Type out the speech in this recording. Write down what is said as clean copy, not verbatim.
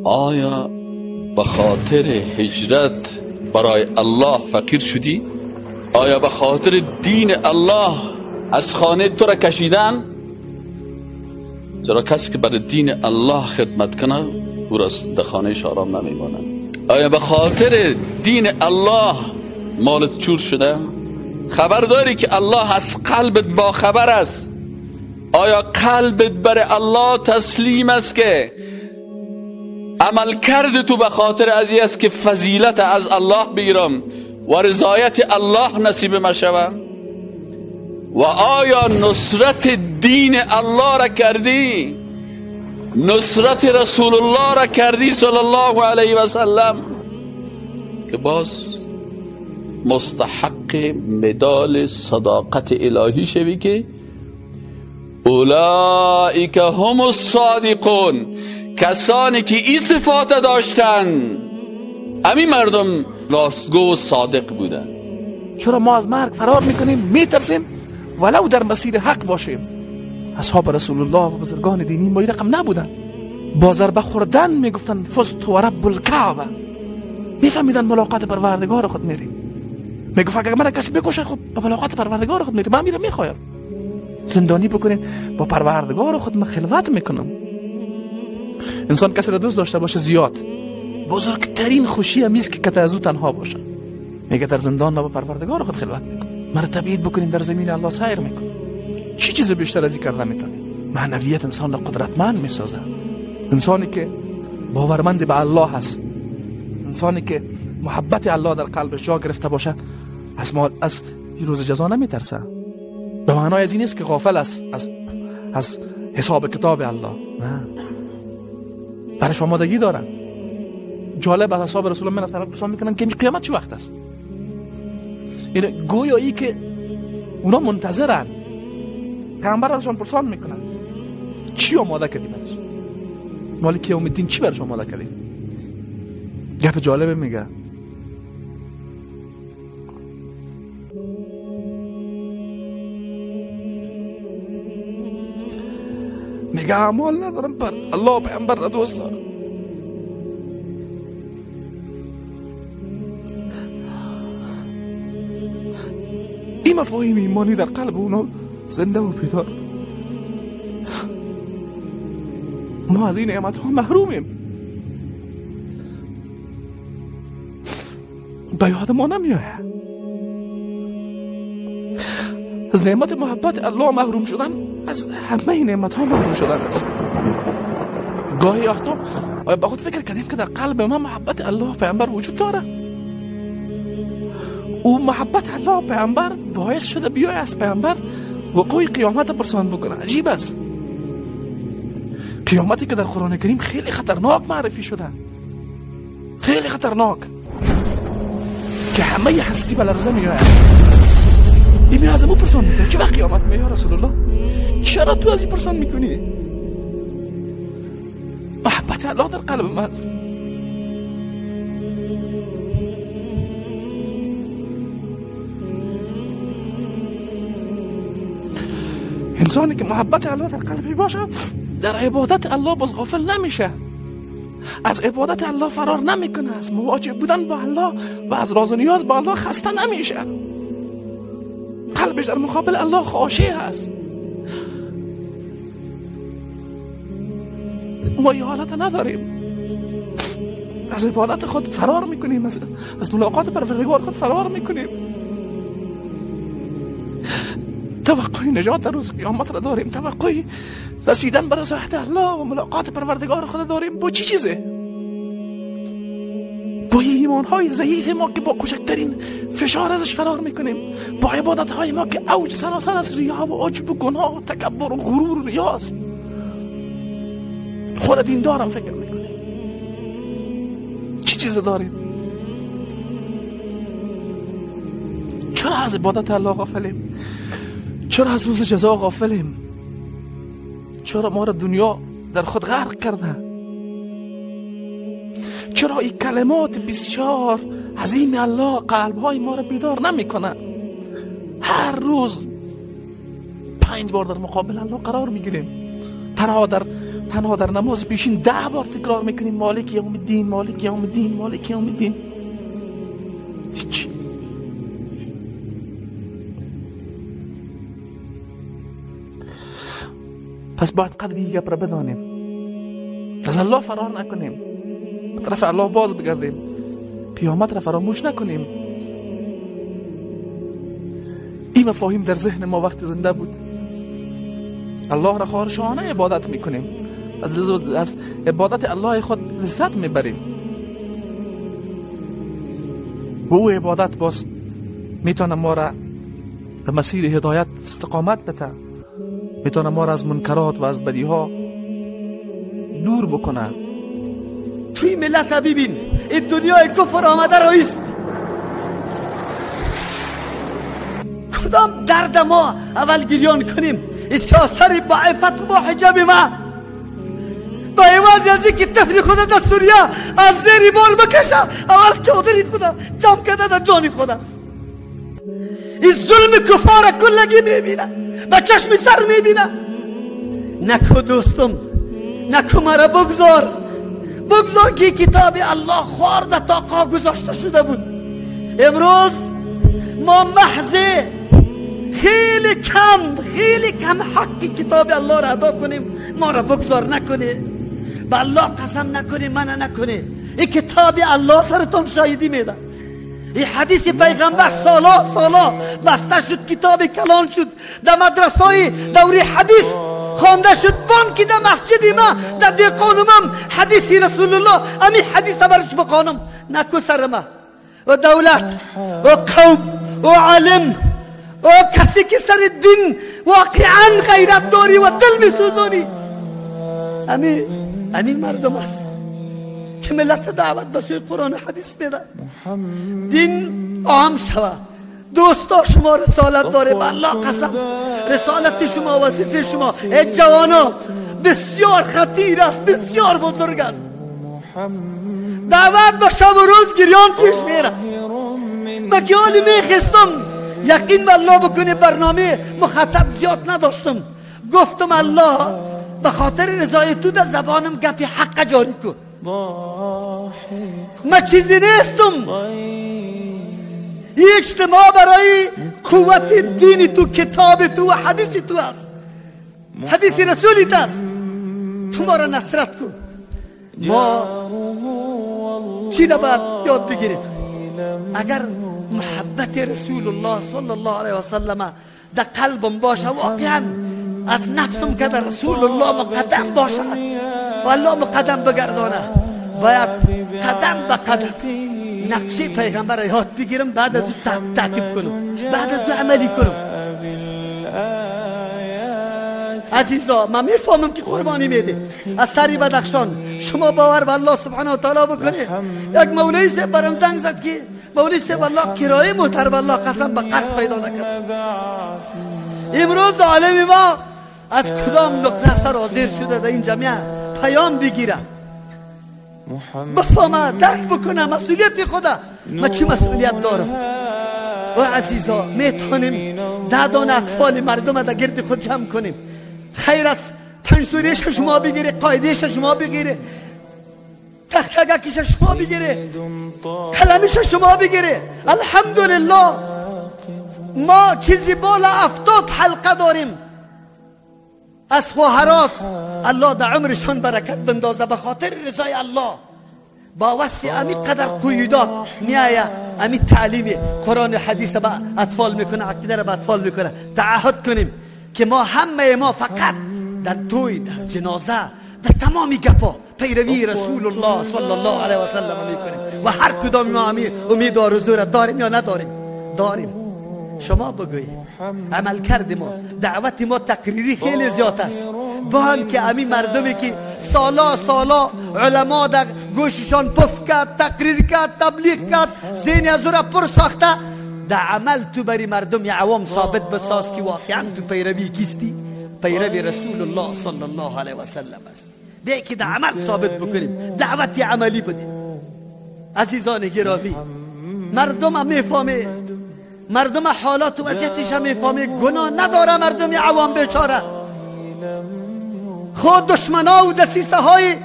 آیا به خاطر هجرت برای الله فقیر شدی؟ آیا به خاطر دین الله از خانه تو را کشیدن؟ چرا کسی که برای دین الله خدمت کنه او را در خانه آرام نمیماند. آیا به خاطر دین الله مالت چور شده؟ خبر داری که الله از قلبت با خبر است؟ آیا قلبت برای الله تسلیم است که عمل کرد تو به خاطر از این است که فضیلت از الله بگیرم و رضایت الله نصیب ما شود؟ و آیا نصرت دین الله را کردی؟ نصرت رسول الله را کردی صلی الله علیه و سلم؟ که باز مستحق مدال صداقت الهی شوی که اولئک هم الصادقون، کسانی که این صفات داشتن، همین مردم راستگو و صادق بودن. چرا ما از مرگ فرار میکنیم، میترسیم ولو در مسیر حق باشیم؟ اصحاب رسول الله و بزرگان دینی ما این رقم نبودن. با ضربه خوردن میگفتن فزت و رب الکعبه، میفهمیدن ملاقات پروردگار خود میریم. میگفت اگر من کسی بکشه خب با ملاقات پروردگار خود میریم، من میرم میخوایم زندانی بکنین، با پروردگار خود من خلوت میکنم. انسان کسی را دوست داشته باشه زیاد، بزرگترین خوشی هم است که از او تنها باشه. میگه در زندان با پروردگار خود خلوت میکنم، مرا تبعید بکنین در زمین الله سیر میکنم. چی چیز بیشتر از این کرده میتونه؟ معنویت انسان را قدرتمند میسازه. انسانی که باورمند به الله هست، انسانی که محبت الله در قلبش جا گرفته باشه، از روز جزا نمیترسه. به معنای از این نیست که غافل است از حساب کتاب الله، نه، برش آمادگی دارن. جالب از اصحاب رسول الله من از پیامبر پرسان میکنن که قیامت چه وقت است؟ یعنی گویا ای که اونا منتظرن، پیامبر ازشان پرسان میکنن چی آماده کردی برش؟ مالک یوم الدین چی برش آماده کردی؟ گپ جالبه میگه. میگه اعمال ندارم، بر الله پیامبر را دوست دارم. این مفاهیم ایمانی در قلب اونا زنده و بیدار. ما از این نعمت ها محرومیم، به یاد ما نمیآید. از نعمت محبت الله محروم شدن، از همه نعمت ها محروم شدن است. گاهی وقتا آیا با خود فکر کردیم که در قلب ما محبت الله پیامبر وجود داره؟ او محبت الله پیامبر باعث شده بیای از پیامبر وقوع قیامت پرسان بکنه. عجیب است. قیامتی که در قرآن کریم خیلی خطرناک معرفی شده، خیلی خطرناک، که همه هستی به لرزه میآید. این از او پرسان میکنه چه وقت قیامت میاد یا رسول الله؟ چرا تو از این پرسان میکنی؟ محبت الله در قلب من است. انسانی که محبت الله در قلبش باشه در عبادت الله باز غافل نمیشه، از عبادت الله فرار نمیکنه، از مواجه بودن با الله و از راز و نیاز با الله خسته نمیشه. قلبش در مقابل الله خاشع هست. ما این حالت نداریم، از عبادت خود فرار میکنیم، از ملاقات پروردگار خود فرار میکنیم. توقع نجات در روز قیامت را داریم، توقع رسیدن به رضایت الله و ملاقات پروردگار خود داریم. با چی چیزه؟ با ایمان های ضعیف ما که با کوچکترین فشار ازش فرار میکنیم، با عبادت های ما که اوج سراسر از ریا و عجب و گناه و تکبر و غرور و ریاست. خود دیندارم فکر میکنیم. چی چیز داریم؟ چرا از عبادت الله غافلیم؟ چرا از روز جزا غافلیم؟ چرا ما را دنیا در خود غرق کرده؟ چرا این کلمات بسیار عظیم الله قلبهای ما را بیدار نمیکنه؟ هر روز 5 بار در مقابل الله قرار میگیریم. تنها در تنها در نماز پیشین 10 بار تکرار میکنیم مالک یوم الدین، مالک یوم الدین، مالک یوم الدین. هیچ. پس باید قدر این گپ را بدانیم، از الله فرار نکنیم، به طرف الله باز بگردیم، قیامت را فراموش نکنیم. این مفاهیم در ذهن ما وقت زنده بود، الله را خارشانه عبادت میکنیم، از عبادت الله خود لذت میبریم و او عبادت باز میتونه ما را به مسیر هدایت استقامت بده، میتونه ما را از منکرات و از بدیها دور بکنه. توی ملت ببین، این دنیای کفر آمده رایست. کدام درد ما اول گریان کنیم؟ سیاست با عفت و با حجاب ما، با عوض از اینکه طفل خود در سوریه از زیر بال بکشه، اول چادری خود جمع کرده در جان خود است. این ظلم کفار کلگی میبینه، با چشم سر میبینه. نکو دوستم، نکو مرا بگذار، بگذار که کتاب الله خوارده تا قا گذاشته شده بود. امروز ما محض خیلی کم، خیلی کم حق کتاب الله را ادا کنیم. ما را بگذار نکنه، به الله قسم نکنه، منع نکنه. این کتاب الله سرتون شاهدی میده. این حدیث پیغمبر سالا سالا بسته شد، کتاب کلان شد، در مدرسه دوری حدیث خوانده شد، بانکی در مسجد ما در دیقانمم حدیث رسول الله، امی حدیث برش بخوانم. نکو سر ما و دولت و قوم و عالم و کسی که سر دین واقعا غیرت داری و دل می سوزانی، امی مردم است که ملت دعوت به سوی قرآن و حدیث میده. دین عام شوه. دوستا شما رسالت داره، به الله قسم رسالت شما، وظیفه شما ای جوانا بسیار خطیر است، بسیار بزرگ است. دعوت به شب و روز گریان پیش میره. من که حالی میخستم یقین به الله بکنه برنامه مخاطب زیاد نداشتم، گفتم الله به خاطر رضای تو در زبانم گپی حق جاری کن. من چیزی نیستم. این اجتماع برای قوت دین تو، کتاب تو و حدیث تو است، حدیث رسولیت است. تو ما را نصرت کن. ما چی را باید یاد بگیریم؟ اگر محبت رسول الله صلی الله علیه و سلم در قلبم باشه، واقعا از نفسم که در رسول الله مقدم باشه و الله مقدم بگردانه، باید قدم به قدم نقشه پیغمبر را یاد بگیرم، بعد از او تعقیب کنم، بعد از او عملی کنم. عزیزا من میفهمم که قربانی میده از سری بدخشان. شما باور به الله سبحانه و تعالی بکنید. یک مولوی صاحب برام زنگ زد که مولوی صاحب الله کرایه موتر به الله قسم به قرض پیدا نکرد. امروز عالم ما از کدام نقطه سر حاضر شده در این جامعه پیام بگیره، بفهمه، درک بکنه مسئولیت خدا. ما چی مسئولیت دارم؟ و عزیزا میتونیم 10 دانه اطفال مردم در گرد خود جمع کنیم. خیر است 5 سوریش شما بگیره، قاعدهش شما بگیره، تختگکش شما بگیره، قلمش شما بگیره. الحمدلله ما چیزی بالا 70 حلقه داریم از خواهراس. الله در عمرشان برکت بندازه به خاطر رضای الله. با وصف امی قدر قیودات میایه، امی تعلیم قرآن و حدیث به اطفال میکنه، عقیده را به اطفال میکنه. تعهد کنیم که ما همه ما فقط در توی، در جنازه، در تمامی گپا پیروی رسول الله صلی الله علیه و سلم میکنیم و هر کدام ما امی امید و آرزو را داریم یا نداریم؟ داریم. شما بگویید عمل کرد ما، دعوت ما تقریری خیلی زیاد است. با هم که امی مردمی که سالا سالا علما در گوششان پف کرد، تقریر کرد، تبلیغ کرد، ذهن از او را پر ساخته، در عمل تو بری مردم عوام ثابت بساز که واقعا تو پیروی کیستی؟ پیروی رسول الله صلی الله علیه و سلم است. بیا که در عمل ثابت بکنیم، دعوت عملی بدیم. عزیزان گرامی، مردم هم میفهمه، مردم حالات و وضعیتش هم میفهمه، گناه نداره مردم عوام بیچاره. خود دشمنا و دسیسه های